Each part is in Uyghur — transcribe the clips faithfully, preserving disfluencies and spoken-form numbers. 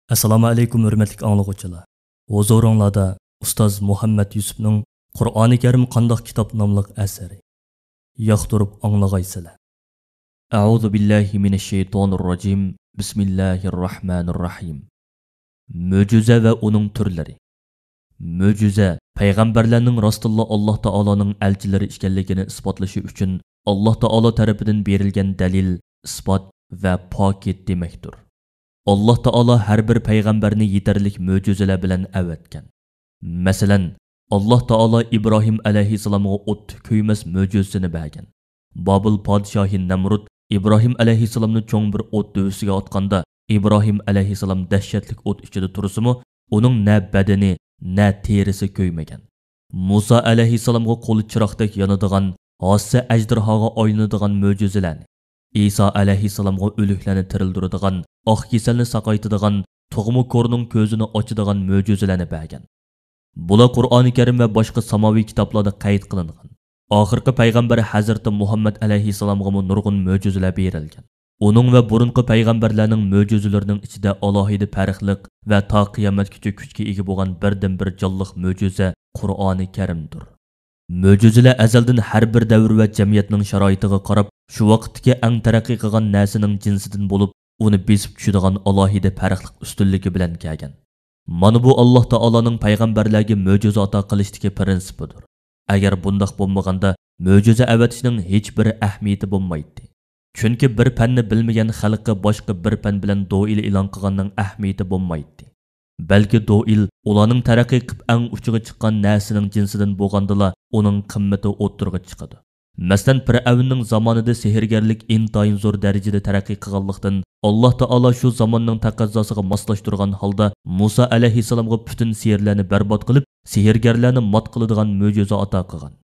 ئەسسالامۇ ئەلەيكۇم، ھۆرمەتلىك ئاڭلىغۇچىلار. ھۇزۇرۇڭلاردا ئۇستاز مۇھەممەد يۈسۈپنىڭ «قۇرئانى كەرىم قانداق كىتاب» ناملىق ئەسىرى. ياقتۇرۇپ ئاڭلىغايسىلەر. أعوذ بالله من الشيطان الرجيم. بسم الله الرحمن الرحيم. مۆجىزە ۋە ئۇنىڭ تۈرلىرى. مۆجىزە پەيغەمبەرلەرنىڭ راستتىنلا ئاللاھ تائالانىڭ ئەلچىلىرى ئىكەنلىكىنى ئىسپاتلىشى ئۈچۈن ئاللاھ تائالا تەرىپىدىن بېرىلگەن دەلىل، ئىسپات ۋە پاكىت دېمەكتۇر. ئاللاھ تائالا ھەر بىر پەيغەمبەرنى يېتەرلىك مۆجىزىلەر بىلەن ئەۋەتكەن. مەسىلەن، ئاللاھ تائالا ئىبراھىم ئەلەيھىسسالامغا ئوتتا كۆيمەس مۆجىزىسىنى بەرگەن. بابىل پادىشاھى نەمرۇت ئىبراھىم ئەلەيھىسسالامنى چوڭ بىر ئوت دۆۋىسىگە ئاتقاندا، ئىبراھىم ئەلەيھىسسالام دەھشەتلىك ئوت ئىچىدە تۇرسىمۇ، ئۇنىڭ نە بەدىنى، نە تېرىسى كۆيمىگەن. مۇسا ئەلەيھىسسالامغا قولى چىراغدەك يانىدىغان، ھاسسە ئەجدىرھاغا ئايلىنىدىغان مۆجىزىلەرنى، ئىسا ئەلەيھىسسالامغا ئۆلۈكلەرنى تىرىلدۈرىدىغان، ئاق كېسەلنى ساقايتىدىغان، تۇغما كورنىڭ كۆزىنى ئاچىدىغان مۆجىزىلەرنى بەرگەن. بۇلار قۇرئانى كەرىم ۋە باشقا ساماۋىي كىتابلاردا قەيت قىلىنغان. ئاخىرقى پەيغەمبەر ھەزرىتى مۇھەممەد ئەلەيھىسسالامغىمۇ نۇرغۇن مۆجىزىلەر بېرىلگەن. ئۇنىڭ ۋە بۇرۇنقى پەيغەمبەرلەرنىڭ مۆجىزىلىرىنىڭ ئىچىدە ئالاھىدە پەرقلىق ۋە تا قىيامەتكىچە كۈچكە ئىگە بولغان بىردىنبىر جانلىق مۆجىزە قۇرئانى كەرىمدۇر. مۆجىزىلەر ئەزەلدىن ھەر بىر دەۋر ۋە جەمئىيەتنىڭ شارائىتىغا قاراپ، شۇ ۋاقىتتىكى ئەڭ تەرەققىي قىلغان نەرسىنىڭ جىنسىدىن بولۇپ، ئۇنى بېسىپ چۈشىدىغان ئالاھىدە پەرقلىق ئۈستۈنلۈكى بىلەن كەلگەن. مانا بۇ ئاللاھ تائالانىڭ پەيغەمبەرلەرگە مۆجىزە ئاتا قىلىشتىكى پىرىنسىپىدۇر. ئەگەر بۇنداق بولمىغاندا، مۆجىزە ئەۋەتىشنىڭ ھېچبىر ئەھمىيىتى بولمايتتى. چۈنكى بىر پەننى بىلمىگەن خەلققە باشقا بىر پەن بىلەن دوئىل ئېلان قىلغاننىڭ ئەھمىيىتى بولمايتتى. بەلكى دوئىل ئۇلارنىڭ تەرەققىي قىلىپ ئەڭ ئۇچىغا چىققان نەرسىنىڭ جىنسىدىن بولغاندىلا، ئۇنىڭ قىممىتى ئوتتۇرىغا چىقىدۇ. مەسىلەن، پىرئەۋننىڭ زامانىدا سېھىرگەرلىك ئىنتايىن زور دەرىجىدە تەرەققىي قىلغانلىقتىن، ئاللاھ تائالا شۇ زاماننىڭ تەقەززاسىغا ماسلاشتۇرغان ھالدا مۇسا ئەلەيھىسسالامغا پۈتۈن سېھىرلەرنى بەربات قىلىپ، سېھىرگەرلەرنى مات قىلىدىغان مۆجىزە ئاتا قىلغان.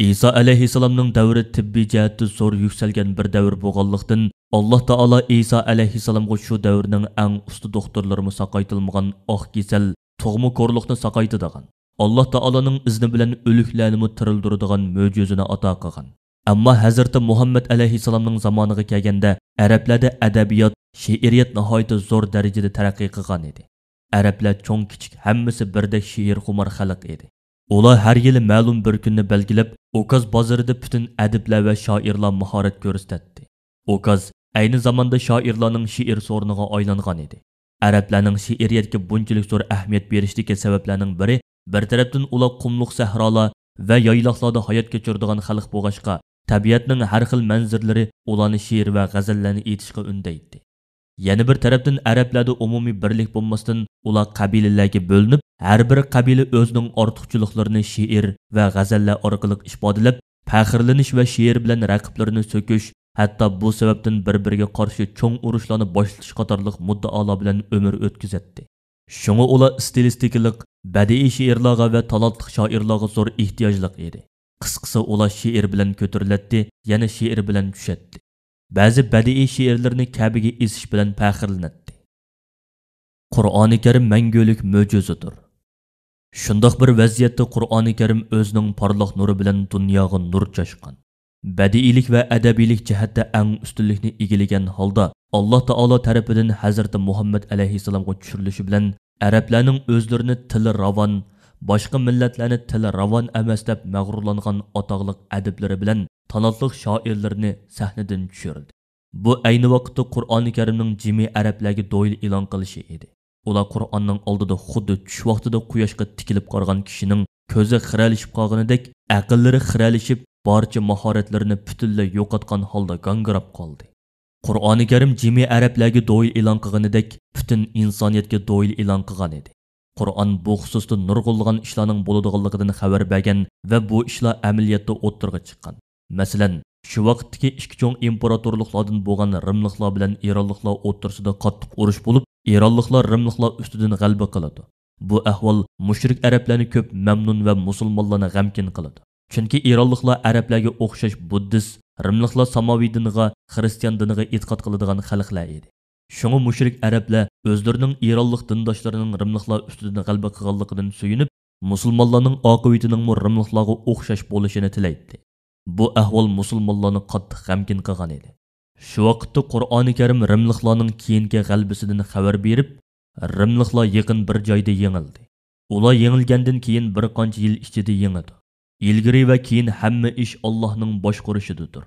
ئىسا ئەلەيھىسسالامنىڭ دەۋرى تېببىي جەھەتتە زور يۈكسەلگەن بىر دەۋر بولغانلىقتىن، ئاللاھ تائالا ئىسا ئەلەيھىسسالامغا شۇ دەۋرنىڭ ئەڭ ئۇستا دوختۇرلىرىمۇ ساقايتالمىغان ئاق كېسەل، تۇغما كورلۇقنى ساقايتىدىغان، ئاللاھ تائالانىڭ ئىزنى بىلەن ئۆلۈكلەرنىمۇ تىرىلدۈرىدىغان مۆجىزىنى ئاتا قىلغان. ئەمما ھەزرىتى مۇھەممەد ئەلەيھىسسالامنىڭ زامانىغا كەلگەندە، ئەرەبلەردە ئەدەبىيات، شېئىرىيەت ناھايىتى زور دەرىجىدە تەرەققىي قىلغان ئىدى. ئەرەبلەر چوڭ-كىچىك ھەممىسى بىردەك شېئىرخۇمار خەلق ئىدى. ئۇلار ھەر يىلى مەلۇم بىر كۈننى بەلگىلەپ، ئوكاز بازىرىدا پۈتۈن ئەدىبلەر ۋە شائىرلار ماھارەت كۆرسىتەتتى. ئوكاز ئەينى زاماندا شائىرلارنىڭ شېئىر سورۇنىغا ئايلانغان ئىدى. ئەرەبلەرنىڭ شېئىرىيەتكە بۇنچىلىك زور ئەھمىيەت بېرىشىدىكى سەۋەبلەرنىڭ بىرى، بىر تەرەپتىن ئۇلار قۇملۇق سەھرالار ۋە يايلاقلاردا ھايات كەچۈرىدىغان خەلق بولغاچقا، تەبىئەتنىڭ ھەر خىل مەنزىرىلىرى ئۇلارنى شېئىر ۋە غەزەللەرنى ئېيتىشقا ئۈندەيتتى. يەنە بىر تەرەپتىن، ئەرەبلەردە ئومۇمىي بىرلىك بولماستىن، ئۇلار قەبىلىلەرگە بۆلۈنۈپ، ھەر بىر قەبىلە ئۆزىنىڭ ئارتۇقچىلىقلىرىنى شېئىر ۋە غەزەللەر ئارقىلىق ئىپادىلەپ، پەخىرلىنىش ۋە شېئىر بىلەن رەقىبلىرىنى سۆكۈش، ھەتتا بۇ سەۋەبتىن بىر-بىرىگە قارشى چوڭ ئۇرۇشلارنى باشلىتىش قاتارلىق مۇددىئالار بىلەن ئۆمۈر ئۆتكۈزەتتى. شۇڭا ئۇلار ئىستىلىستىكىلىق، بەدىئىي شېئىرلارغا ۋە تالانتلىق شائىرلارغا زور ئېھتىياجلىق ئىدى. قىسقىسى، ئۇلار شېئىر بىلەن كۆتۈرۈلەتتى، يەنە شېئىر بىلەن چۈشەتتى. بەزى بەدىئىي شېئىرلىرىنى كەبىگە ئېسىش بىلەن پەخىرلىنەتتى. قۇرئانى كەرىم مەڭگۈلۈك مۆجىزىدۇر. شۇنداق بىر ۋەزىيەتتە قۇرئانى كەرىم ئۆزىنىڭ پارلاق نۇرى بىلەن دۇنياغا نۇر چاچقان. بەدىئىيلىك ۋە ئەدەبىيلىك جەھەتتە ئەڭ ئۈستۈنلۈكنى ئىگىلىگەن ھالدا، ئاللاھ تائالا تەرىپىدىن ھەزرىتى مۇھەممەد ئەلەيھىسسالامغا چۈشۈرۈلۈشى بىلەن، ئەرەبلەرنىڭ ئۆزلىرىنى تىلى راۋان، باشقا مىللەتلەرنى تىلى راۋان ئەمەس دەپ مەغرۇرلانغان ئاتاقلىق ئەدىبلىرى بىلەن تالانتلىق شائىرلىرىنى سەھنىدىن چۈشۈردى. بۇ ئەينى ۋاقىتتا قۇرئانى كەرىمنىڭ جىمى ئەرەبلەرگە دوئىل ئېلان قىلىشى ئىدى. ئۇلار قۇرئاننىڭ ئالدىدا خۇددى چۈش ۋاقتىدا قۇياشقا تىكىلىپ قالغان كىشىنىڭ كۆزى خىرەلىشىپ قالغىنىدەك، ئەقىللىرى خىرەلىشىپ، بارچە ماھارەتلىرىنى پۈتۈنلەي يوقاتقان ھالدا گاڭگىراپ قالدى. قۇرئانى كەرىم جىمى ئەرەبلەرگە دوئىل ئېلان قىلغىنىدەك، پۈتۈن ئىنسانىيەتكە دوئىل ئېلان قىلغان ئىدى. قۇرئان بۇ خۇسۇستا نۇرغۇنلىغان ئىشلارنىڭ بولىدىغانلىقىدىن خەۋەر بەرگەن ۋە بۇ ئىشلار ئەمەلىيەتتە ئوتتۇرىغا چىققان. مەسىلەن، شۇ ۋاقىتتىكى ئىككى چوڭ ئىمپېراتورلۇقلاردىن بولغان رىملىقلار بىلەن ئىرانلىقلار ئوتتۇرىسىدا قاتتىق ئۇرۇش بولۇپ، ئىرانلىقلار رىملىقلار ئۈستىدىن غەلىبە قىلىدۇ. بۇ ئەھۋال مۇشرىك ئەرەبلەرنى كۆپ مەمنۇن ۋە مۇسۇلمانلارنى غەمكىن قىلىدۇ. چۈنكى ئىرانلىقلار ئەرەبلەرگە ئوخشاش بۇددىست، رىملىقلار ساماۋى دىنىغا، خىرىستىيان دىنىغا ئېتىقاد قىلىدىغان خەلقلەر ئىدى. شۇڭا مۇشرىك ئەرەبلەر ئۆزلىرىنىڭ ئىرانلىق دىنداشلىرىنىڭ رىملىقلار ئۈستىدىن غەلىبە قىلغانلىقىدىن سۆيۈنۈپ، مۇسۇلمانلارنىڭ ئاقىۋىتىنىڭمۇ رىملىقلارغا ئوخشاش بولۇشىنى تىلەيتتى. بۇ ئەھۋال مۇسۇلمانلارنى قاتتىق غەمكىن قىلغان ئىدى. شۇ ۋاقىتتا قۇرئانى كەرىم رىملىقلارنىڭ كېيىنكى غەلىبىسىدىن خەۋەر بېرىپ، رىملىقلار يېقىن بىر جايدا يېڭىلدى. ئۇلار يېڭىلگەندىن كېيىن بىر قانچە يىل ئىچىدە يېڭىدۇ. ئىلگىرى ۋە كېيىن ھەممە ئىش ئاللاھنىڭ باشقۇرۇشىدىدۇر.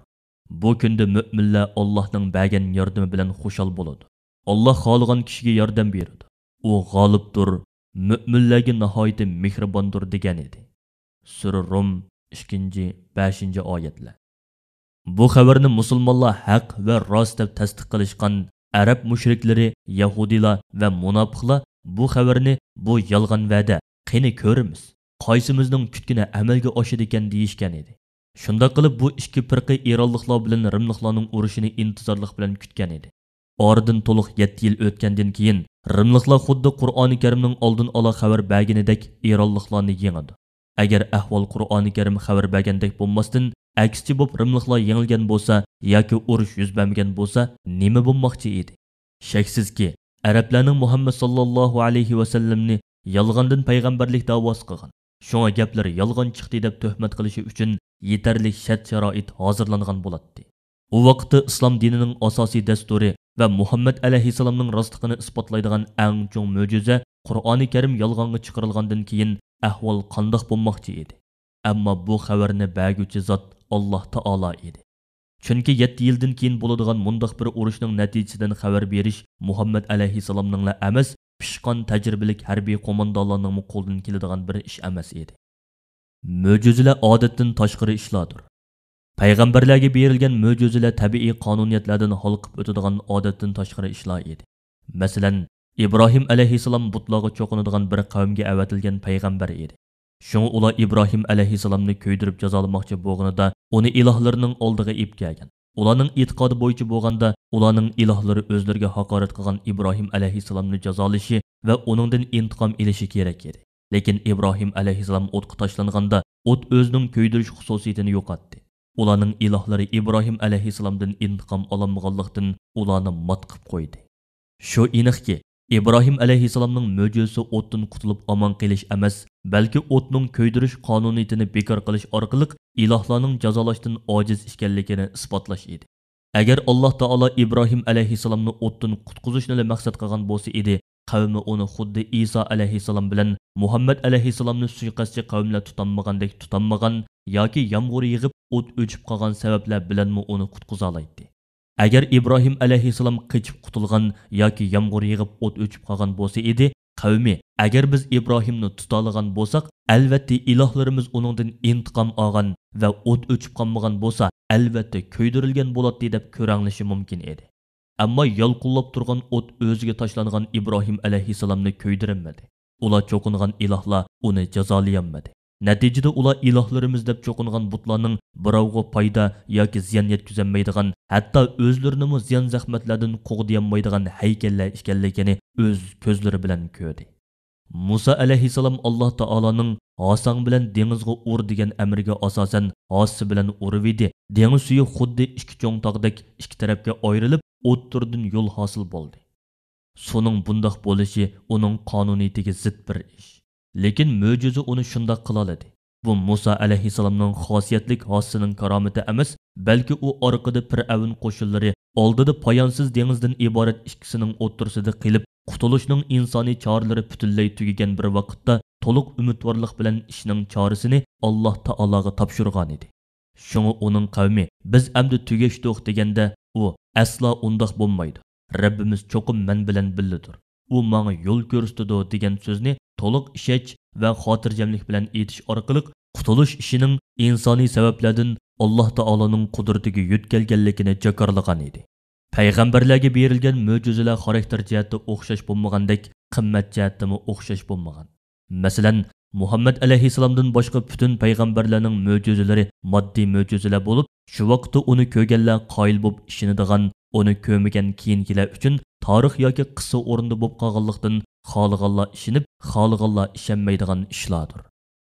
بۇ كۈندە مۆمىنلەر ئاللاھنىڭ بەرگەن ياردىمى بىلەن خۇشال بولىدۇ. ئاللاھ خالىغان كىشىگە ياردەم بېرىدۇ. ئۇ غالىبتۇر، مۆمىنلەرگە ناھايىتى مېھرىباندۇر، دېگەن ئىدى. سۈرە رۇم، ئىككىنچى، بەشىنچى ئايەتلەر. بۇ خەۋەرنى مۇسۇلمانلار ھەق ۋە راست دەپ تەستىق قىلىشقان ئەرەب مۇشرىكلىرى، يەھۇدىيلار ۋە مۇناپىقلار بۇ خەۋەرنى، بۇ يالغان ۋەدە، قېنى كۆرىمىز، قايسىمىزنىڭ كۈتكىنى ئەمەلگە ئاشىدىكەن، دېيىشكەن ئىدى. شۇنداق قىلىپ، بۇ ئىككى پىرقە ئىرانلىقلار بىلەن رىملىقلارنىڭ ئۇرۇشىنى ئىنتىزارلىق بىلەن كۈتكەن ئىدى. ئارىدىن تولۇق يەتتە يىل ئۆتكەندىن كېيىن، رىملىقلار خۇددى قۇرئانى كەرىمنىڭ ئالدىن ئالا خەۋەر بەرگىنىدەك ئىرانلىقلارنى يېڭىدۇ. ئەگەر ئەھۋال قۇرئانى كەرىم خەۋەر بەرگەندەك بولماستىن، ئەكسىچە بولۇپ رىملىقلار يېڭىلگەن بولسا ياكى ئۇرۇش يۈز بەرمىگەن بولسا، نېمە بولماقچى ئىدى؟ شەكسىزكى، ئەرەبلەرنىڭ مۇھەممەد ساللاللاھۇ ئەلەيھى ۋەسەللەمنى يالغاندىن پەيغەمبەرلىك دەۋاسى قىلغان، شۇڭا گەپلىرى يالغان چىقتى دەپ تۆھمەت قىلىشى ئۈچۈن يېتەرلىك شەرت-شارائىت ھازىرلانغان بولاتتى. ئۇ ۋاقىتتا ئىسلام دىنىنىڭ ئاساسىي دەستۇرى ۋە مۇھەممەد ئەلەيھىسسالامنىڭ راستلىقىنى ئىسپاتلايدىغان ئەڭ چوڭ مۆجىزە قۇرئانى كەرىم يالغانغا چىقىرىلغاندىن كېيىن ئەھۋال قانداق بولماقچى ئىدى؟ ئەمما بۇ خەۋەرنى بەرگۈچى زات ئاللاھ تائالا ئىدى. چۈنكى يەتتە يىلدىن كېيىن بولىدىغان مۇنداق بىر ئۇرۇشنىڭ نەتىجىسىدىن خەۋەر بېرىش مۇھەممەد ئەلەيھىسسالامنىڭلا ئەمەس، پىشقان تەجرىبىلىك ھەربىي قوماندانلارنىڭمۇ قولىدىن كېلىدىغان بىر ئىش ئەمەس ئىدى. مۆجىزىلەر ئادەتتىن تاشقىرى ئىشلاردۇر. پەيغەمبەرلەرگە بېرىلگەن مۆجىزىلەر تەبىئىي قانۇنىيەتلەردىن ھالقىپ ئۆتىدىغان ئادەتتىن تاشقىرى ئىشلار ئىدى. مەسىلەن، ئىبراھىم ئەلەيھىسسالام بۇتلارغا چوقۇنىدىغان بىر قەۋمگە ئەۋەتىلگەن پەيغەمبەر ئىدى. شۇڭا ئۇلار ئىبراھىم ئەلەيھىسسالامنى كۆيدۈرۈپ جازالىماقچى بولغىنىدا، ئۇنى ئىلاھلىرىنىڭ ئالدىغا ئېلىپ كەلگەن. ئۇلارنىڭ ئېتىقادى بويىچە بولغاندا، ئۇلارنىڭ ئىلاھلىرى ئۆزلىرىگە ھاقارەت قىلغان ئىبراھىم ئەلەيھىسسالامنى جازالىشى ۋە ئۇنىڭدىن ئىنتىقام ئېلىشى كېرەك ئىدى. لېكىن ئىبراھىم ئەلەيھىسسالام ئوتقا تاشلانغاندا، ئوت ئۆزىنىڭ كۆيدۈرۈش خۇسۇسىيىتىنى يوقاتتى. ئۇلارنىڭ ئىلاھلىرى ئىبراھىم ئەلەيھىسسالامدىن ئىنتىقام ئالالمىغانلىقتىن، ئۇلارنى مات قىلىپ قويدى. شۇ ئېنىقكى، ئىبراھىم ئەلەيھىسسالامنىڭ مۆجىزىسى ئوتتىن قۇتۇلۇپ ئامان قېلىش ئەمەس، بەلكى ئوتنىڭ كۆيدۈرۈش قانۇنىيىتىنى بىكار قىلىش ئارقىلىق ئىلاھلارنىڭ جازالاشتىن ئاجىز ئىكەنلىكىنى ئىسپاتلاش ئىدى. ئەگەر ئاللاھ تائالا ئىبراھىم ئەلەيھىسسالامنى ئوتتىن قۇتقۇزۇشنىلا مەقسەت قىلغان بولسا ئىدى، قەۋمى ئۇنى خۇددى ئىسا ئەلەيھىسسالام بىلەن مۇھەممەد ئەلەيھىسسالامنى سۇيىقەستچى قەۋملەر تۇتالمىغاندەك تۇتالمىغان ياكى يامغۇر يېغىپ ئوت ئۆچۈپ قالغان سەۋەبلەر بىلەنمۇ ئۇنى قۇتقۇزالايتتى. ئەگەر ئىبراھىم ئەلەيھىسسالام قېچىپ قۇتۇلغان ياكى يامغۇر يېغىپ ئوت ئۆچۈپ قالغان بولسا ئىدى، قەۋمى، ئەگەر بىز ئىبراھىمنى تۇتالىغان بولساق، ئەلۋەتتە ئىلاھلىرىمىز ئۇنىڭدىن ئىنتىقام ئالغان ۋە ئوت ئۆچۈپ قالمىغان بولسا، ئەلۋەتتە كۆيدۈرۈلگەن بولاتتى دەپ كۆرەڭلىشى مۇمكىن ئىدى. ئەمما يالقۇنلاپ تۇرغان ئوت ئۆزىگە تاشلانغان ئىبراھىم ئەلەيھىسسالامنى كۆيدۈرەلمىدى. ئۇلار چوقۇنغان ئىلاھلار ئۇنى جازالىيالمىدى. نەتىجىدە ئۇلار ئىلاھلىرىمىز دەپ چوقۇنغان بۇتلارنىڭ بىراۋغا پايدا ياكى زىيان يەتكۈزەلمەيدىغان، ھەتتا ئۆزلىرىنىمۇ زىيان-زەخمەتلەردىن قوغدىيالمايدىغان ھەيكەللەر ئىكەنلىكىنى ئۆز كۆزلىرى بىلەن كۆردى. مۇسا ئەلەيھىسسالام ئاللاھ تائالانىڭ ھاساڭ بىلەن دېڭىزغا ئۇر دېگەن ئەمرىگە ئاساسەن ھاسىسى بىلەن ئۇرۇۋىدى. دېڭىز سۈيى خۇددى ئىككى چوڭ تاغدەك ئىككى تەرەپكە ئايرىلىپ، ئوتتۇرىدىن يول ھاسىل بولدى. سۇنىڭ بۇنداق بولۇشى ئۇنىڭ قانۇنىيىتىگە زىت بىر ئىش. لېكىن مۆجىزە ئۇنى شۇنداق قىلالىدى. بۇ مۇسا ئەلەيھىسسالامنىڭ خاسىيەتلىك ھاسىسىنىڭ كارامىتى ئەمەس، بەلكى ئۇ ئارقىدا پىرئەۋن قوشۇنلىرى، ئالدىدا پايانسىز دېڭىزدىن ئىبارەت ئىككىسىنىڭ ئوتتۇرىسىدا قېلىپ، قۇتۇلۇشنىڭ ئىنسانىي چارىلىرى پۈتۈنلەي تۈگىگەن بىر ۋاقىتتا، تولۇق ئۈمىدۋارلىق بىلەن ئىشنىڭ چارىسىنى ئاللاھ تائالاغا تاپشۇرغانىدى. شۇڭا ئۇنىڭ قەۋمى، «بىز ئەمدى تۈگەشتۇق» دېگەندە، ئۇ، «ئەسلا ئۇنداق بولمايدۇ. رەببىمىز چوقۇم مەن بىلەن بىللىدۇر. ئۇ ماڭا يول كۆرسىتىدۇ» دېگەن سۆزنى تولۇق ئىشەنچ ۋە خاتىرجەملىك بىلەن ئېيتىش ئارقىلىق، قۇتۇلۇش ئىشىنىڭ ئىنسانىي سەۋەبلەردىن ئاللاھ تائالانىڭ قۇدرىتىگە يۆتكەلگەنلىكىنى جاكارلىغان ئىدى. پەيغەمبەرلەرگە بېرىلگەن مۆجىزىلەر خاراكتېر جەھەتتە ئوخشاش بولمىغاندەك، قىممەت جەھەتتىمۇ ئوخشاش بولمىغان. مەسىلەن، مۇھەممەد ئەلەيھىسسالامدىن باشقا پۈتۈن پەيغەمبەرلەرنىڭ مۆجىزىلىرى ماددىي مۆجىزىلەر بولۇپ، شۇ ۋاقىتتا ئۇنى كۆرگەنلەر قايىل بولۇپ ئىشىنىدىغان، ئۇنى كۆرمىگەن كېيىنكىلەر ئۈچۈن تارىخ ياكى قىسسە ئورنىدا بولۇپ قالغانلىقتىن، خالىغانلار ئىشىنىپ، خالىغانلار ئىشەنمەيدىغان ئىشلاردۇر.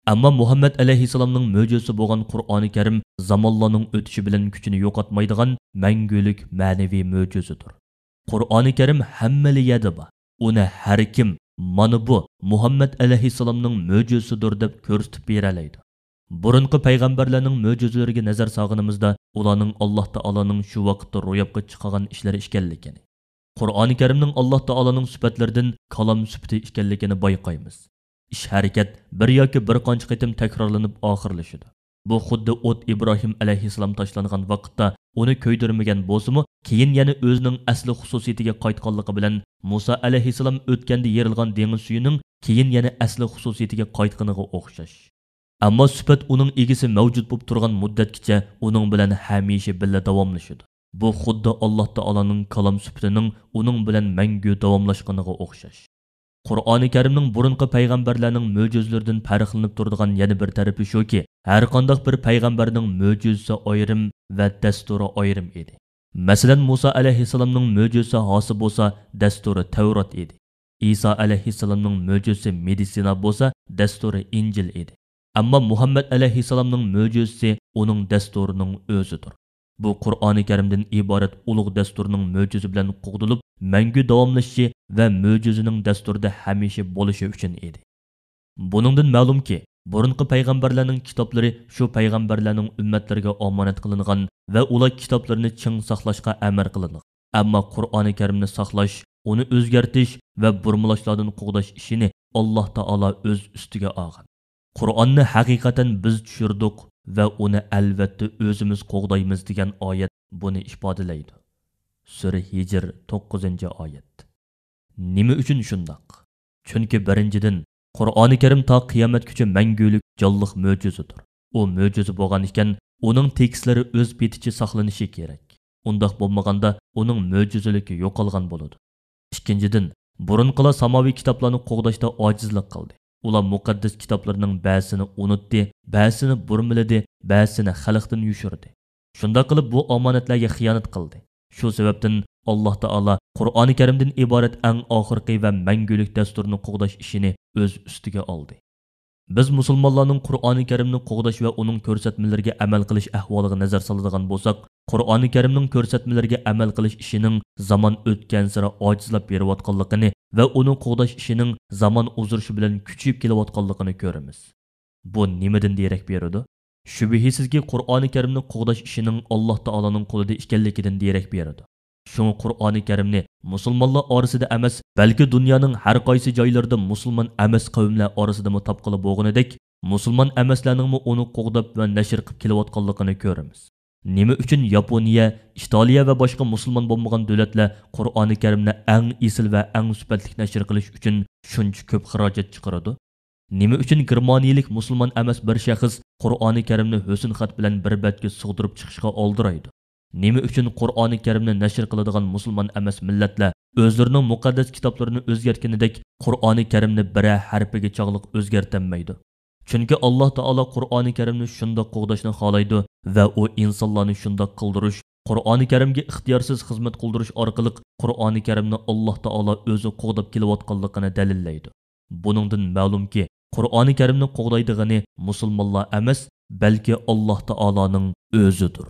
ئەمما مۇھەممەد ئەلەيھىسسالامنىڭ مۆجىزىسى بولغان قۇرئانى كەرىم زامانلارنىڭ ئۆتۈشى بىلەن كۈچىنى يوقاتمايدىغان مەڭگۈلۈك مەنىۋى مۆجىزىدۇر. قۇرئانى كەرىم ھەممىلا يەردە بار. ئۇنى ھەر كىم، «مانا بۇ مۇھەممەد ئەلەيھىسسالامنىڭ مۆجىزىسىدۇر» دەپ كۆرسىتىپ بېرەلەيدۇ. بۇرۇنقى پەيغەمبەرلەرنىڭ مۆجىزىلىرىگە نەزەر سالغىنىمىزدا، ئۇلارنىڭ ئاللاھ تائالانىڭ شۇ ۋاقىتتا روياپقا چىقارغان ئىشلىرى ئىكەنلىكىنى، قۇرئانى كەرىمنىڭ ئاللاھ تائالانىڭ سۈپەتلىرىدىن كالام سۈپىتى ئىكەنلىكىنى بايقايمىز. ئىش-ھەرىكەت بىر ياكى بىر قانچە قېتىم تەكرارلىنىپ ئاخىرلىشىدۇ. بۇ خۇددى ئوت ئىبراھىم ئەلەيھىسسالام تاشلانغان ۋاقىتتا ئۇنى كۆيدۈرمىگەن بولسىمۇ، كېيىن يەنە ئۆزىنىڭ ئەسلى خۇسۇسىيىتىگە قايتقانلىقى بىلەن، مۇسا ئەلەيھىسسالام ئۆتكەندە يېرىلغان دېڭىز سۈيىنىڭ كېيىن يەنە ئەسلى خۇسۇسىيىتىگە قايتقىنىغا ئوخشاش. ئەمما سۈپەت ئۇنىڭ ئىگىسى مەۋجۇت بولۇپ تۇرغان مۇددەتكىچە ئۇنىڭ بىلەن ھەمىشە بىللە داۋاملىشىدۇ. بۇ خۇددى ئاللاھ تائالانىڭ كالام سۈپىتىنىڭ ئۇنىڭ بىلەن مەڭگۈ داۋاملاشقىنىغا ئوخشاش. قۇرئانى كەرىمنىڭ بۇرۇنقى پەيغەمبەرلەرنىڭ مۆجىزىلىرىدىن پەرقلىنىپ تۇرىدىغان يەنە بىر تەرىپى شۇكى، ھەرقانداق بىر پەيغەمبەرنىڭ مۆجىزىسى ئايرىم ۋە دەستۇرى ئايرىم ئىدى. مەسىلەن، مۇسا ئەلەيھىسسالامنىڭ مۆجىزىسى ھاسا بولسا، دەستۇرى تەۋرات ئىدى. ئىسا ئەلەيھىسسالامنىڭ مۆجىزىسى مېدىتسىنا بولسا، دەستۇرى ئىنجىل ئىدى. ئەمما مۇھەممەد ئەلەيھىسسالامنىڭ مۆجىزىسى ئۇنىڭ دەستۇرىنىڭ ئۆزىدۇر. بۇ قۇرئانى كەرىمدىن ئىبارەت ئۇلۇغ دەستۇرنىڭ مۆجىزە بىلەن قوغدىلىپ، مەڭگۈ داۋاملىشىشى ۋە مۆجىزىنىڭ دەستۇرىدا ھەمىشە بولۇشى ئۈچۈن ئىدى. بۇنىڭدىن مەلۇمكى، بۇرۇنقى پەيغەمبەرلەرنىڭ كىتابلىرى شۇ پەيغەمبەرلەرنىڭ ئۈممەتلىرىگە ئامانەت قىلىنغان ۋە ئۇلار كىتابلىرىنى چىڭ ساقلاشقا ئەمر قىلىنغان. ئەمما قۇرئانى كەرىمنى ساقلاش، ئۇنى ئۆزگەرتىش ۋە بۇرمىلاشلاردىن قوغداش ئىشىنى ئاللاھ تائالا ئۆز ئۈستىگە ئالغان. قۇرئاننى ھەقىقەتەن بىز چۈشۈردۇق ۋە ئۇنى ئەلۋەتتە ئۆزىمىز قوغدايمىز دېگەن ئايەت بۇنى ئىپادىلەيدۇ. سۈرە ھىجر، توققۇزىنچى ئايەت. نېمە ئۈچۈن شۇنداق؟ چۈنكى بىرىنچىدىن، قۇرئانى كەرىم تا قىيامەتكىچە مەڭگۈلۈك جانلىق مۆجىزىدۇر. ئۇ مۆجىزە بولغان ئىكەن، ئۇنىڭ تېكىستلىرى ئۆز پېتىچە ساقلىنىشى كېرەك. ئۇنداق بولمىغاندا، ئۇنىڭ مۆجىزىلىكى يوقالغان بولىدۇ. ئىككىنچىدىن، بۇرۇنقىلار ساماۋىي كىتابلارنى قوغداشتا ئاجىزلىق قىلدى. ئۇلار مۇقەددەس كىتابلىرىنىڭ بەزىسىنى ئۇنتتى، بەزىسىنى بۇرمىلىدى، بەزىسىنى خەلقتىن يوشۇردى. شۇنداق قىلىپ، بۇ ئامانەتلەرگە خىيانەت قىلدى. شۇ سەۋەبتىن، ئاللاھ تائالا قۇرئانى كەرىمدىن ئىبارەت ئەڭ ئاخىرقى ۋە مەڭگۈلۈك دەستۇرنى قوغداش ئىشىنى ئۆز ئۈستىگە ئالدى. بىز مۇسۇلمانلارنىڭ قۇرئانى كەرىمنى قوغداش ۋە ئۇنىڭ كۆرسەتمىلىرىگە ئەمەل قىلىش ئەھۋالىغا نەزەر سالىدىغان بولساق، قۇرئانى كەرىمنىڭ كۆرسەتمىلىرىگە ئەمەل قىلىش ئىشىنىڭ زامان ئۆتكەنسېرى ئاجىزلاپ بېرىۋاتقانلىقىنى ۋە ئۇنى قوغداش ئىشىنىڭ زامان ئۇزىرىشى بىلەن كۈچىيىپ كېلىۋاتقانلىقىنى كۆرىمىز. بۇ نېمىدىن دېرەك بېرىدۇ؟ شۈبھىسىزكى، قۇرئانى كەرىمنى قوغداش ئىشىنىڭ ئاللاھ تائالانىڭ قولىدا ئىكەنلىكىدىن دېرەك بېرىدۇ. شۇڭا قۇرئانى كەرىمنى مۇسۇلمانلار ئارىسىدا ئەمەس، بەلكى دۇنيانىڭ ھەر قايسى جايلىرىدا مۇسۇلمان ئەمەس قەۋملەر ئارىسىدىمۇ تاپقىلى بولغىنىدەك، مۇسۇلمان ئەمەسلەرنىڭمۇ ئۇنى قوغداپ ۋە نەشر قىلىپ كېلىۋاتقانلىقىنى كۆرىمىز. نېمە ئۈچۈن ياپونىيە، ئىتالىيە ۋە باشقا مۇسۇلمان بولمىغان دۆلەتلەر قۇرئانى كەرىمنى ئەڭ ئېسىل ۋە ئەڭ سۈپەتلىك نەشر قىلىش ئۈچۈن شۇنچە كۆپ خىراجەت چىقىرىدۇ؟ نېمە ئۈچۈن گېرمانىيىلىك مۇسۇلمان ئەمەس بىر شەخس قۇرئانى كەرىمنى ھۆسن خەت بىلەن بىر بەتكە سىغدۇرۇپ چىقىشقا ئالدىرايدۇ؟ نېمە ئۈچۈن قۇرئانى كەرىمنى نەشر قىلىدىغان مۇسۇلمان ئەمەس مىللەتلەر ئۆزلىرىنىڭ مۇقەددەس كىتابلىرىنى ئۆزگەرتكىنىدەك قۇرئانى كەرىمنى بىرەر ھەرپىگە چاغلىق ئۆزگەرتەلمەيدۇ؟ چۈنكى ئاللاھ تائالا قۇرئانى كەرىمنى شۇنداق قوغداشنى خالايدۇ ۋە ئۇ ئىنسانلارنى شۇنداق قىلدۇرۇش، قۇرئانى كەرىمگە ئىختىيارسىز خىزمەت قىلدۇرۇش ئارقىلىق قۇرئانى كەرىمنى ئاللاھ تائالا ئۆزى قوغداپ كېلىۋاتقانلىقىنى دەلىللەيدۇ. بۇنىڭدىن مەلۇمكى، قۇرئانى كەرىمنى قوغدايدىغىنى مۇسۇلمانلار ئەمەس، بەلكى ئاللاھ تائالانىڭ ئۆزىدۇر.